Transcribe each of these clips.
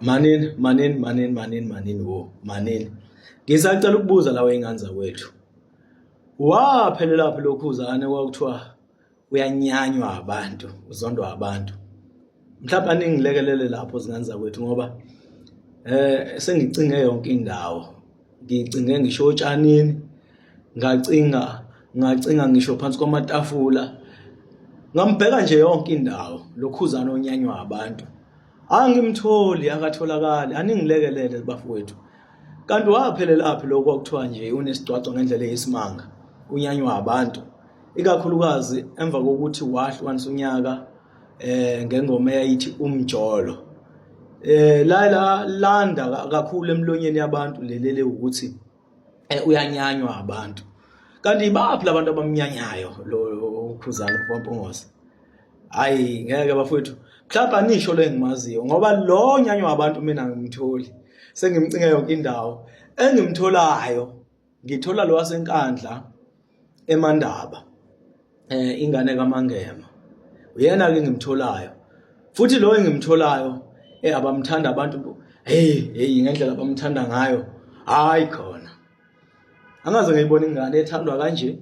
Manini, manini, manini, manini, manini wo, manini. Ngisacela ukubuza lawo ingane zakwethu. Waphelelaphi lokhuzane kwakuthiwa uyanyanywa abantu, uzondwa abantu. Mhlawumbe aningilekelele lapho zingane zakwethu ngoba eh sengicinge yonke indawo. Ngicinge ngisho otshanini, ngacinga ngacinga ngisho phansi kwamatafula. Ngambheka nje yonke indawo lokhuzana onyanywa abantu. Angimtholi akatholakali, aningilekelele bafowethu. Kanti waphelelaphi lokho kwakuthiwa nje unesigcwagcwa ngendlela eyisimanga, unyanywa abantu. Ikakhulukazi emva kokuthi wahlukanisa unyaka eh ngengoma eyayithi umjolo. Eh la la landa kakhulu emlonyeni yabantu lelele ukuthi eh, uyanyanywa abantu. Kanti baphi labantu abamnyanyayo lo ukhuzana uMpongose? Hayi ngeke bafowethu. Mhlawumbe anisho lo engimaziyo ngoba lo nyanywa abantu mina ngimtholi. Sengimcinge yonke indawo. Engimtholayo ngithola lo waseNkandla eMandaba. Eh ingane kaMangema. Uyena ke ngimtholayo. Futhi lo engimtholayo eh abamthanda abantu hey hey ngendlela abamthanda ngayo. Hayi khona. Angaze ngiyibona ingane ethandwa kanje.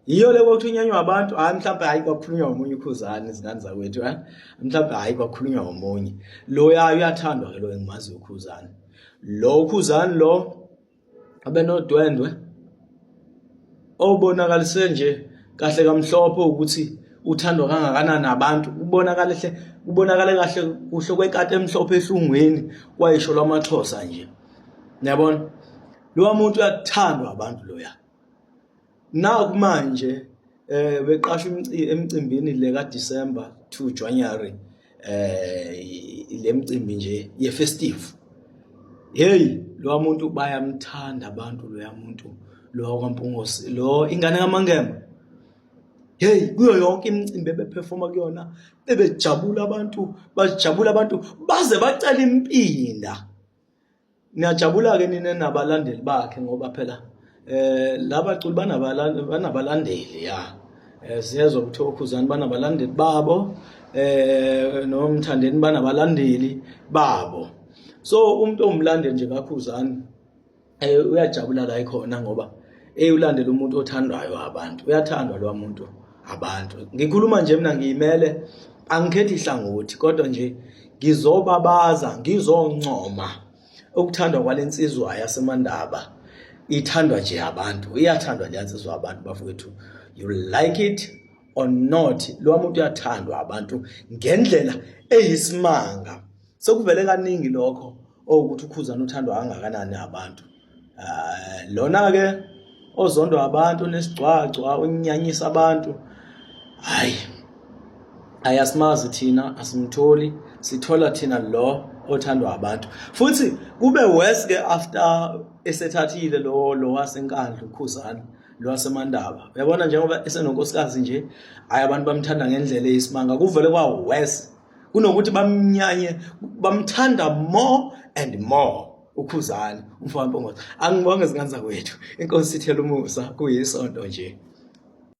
Yiyo le kwakuthiwa inyanywa abantu, hayi mhlawumbe hayi kwakhulunywa ngomunye ukhuzane izingane zakwethu, eh mhlawumbe hayi kwakhulunywa ngomunye. Lo yayo uyathandwa ke lo engimaziyo ukhuzane. Lo ukhuzane lo abenodwendwe obonakalise nje kahle kamhlophe ukuthi uthandwa kangakanani abantu kubonakale hle kubonakale kahle kuhle kwekati emhlophe ehlungwini kwayisho lwamaxhosa nje niyabona lowa muntu uyathandwa abantu loya Naku manje eh beqashwa emcimbini le ka December to January eh le mcimbi nje ye festive. Hey lo muntu bayamthanda abantu loya muntu lo kwaMpungose lo ingane kaMangema. Hey kuyo yonke imicimbi ebeperforma kuyona bebejabula abantu bajabula abantu baze bacela impinda. Niyajabula-ke nina nabalandeli bakhe ngoba phela eh labaculi banabalandeli ya eh siyezwa ukuthi okhuzani banabalandeli babo eh nomthandeni banabalandeli babo so umuntu owumlandeli nje kakhuzani eh uyajabula la ekhona ngoba eyulandela umuntu othandwayo abantu uyathandwa lo muntu abantu ngikhuluma nje mina ngiyimele angikhethi hlangothi kodwa nje ngizobabaza ngizoncoma ukuthandwa kwalensizwa yasemandaba ithandwa nje abantu iyathandwa le nsizwa abantu bafowethu you like it or not lo muntu uyathandwa abantu ngendlela eyisimanga sekuvele kaningi lokho owukuthi ukhuzana uthandwa kangakanani abantu Eh, lona ke ozondwa abantu onesigcwagcwa onyanyisa abantu hayi ayasimazi thina asimtholi sithola thina lo othandwa abantu futhi kube worse ke after esethathile lo lo wasenkandla ukhuzana lo wasemandaba uyabona njengoba esenonkosikazi nje hayi abantu bamthanda ngendlela eyisimanga kuvele kwa worse kunokuthi bamnyanye bamthanda more and more ukhuzani umfana mpongose angibonge zingane zakwethu inkosi ithela umusa kuyisonto nje.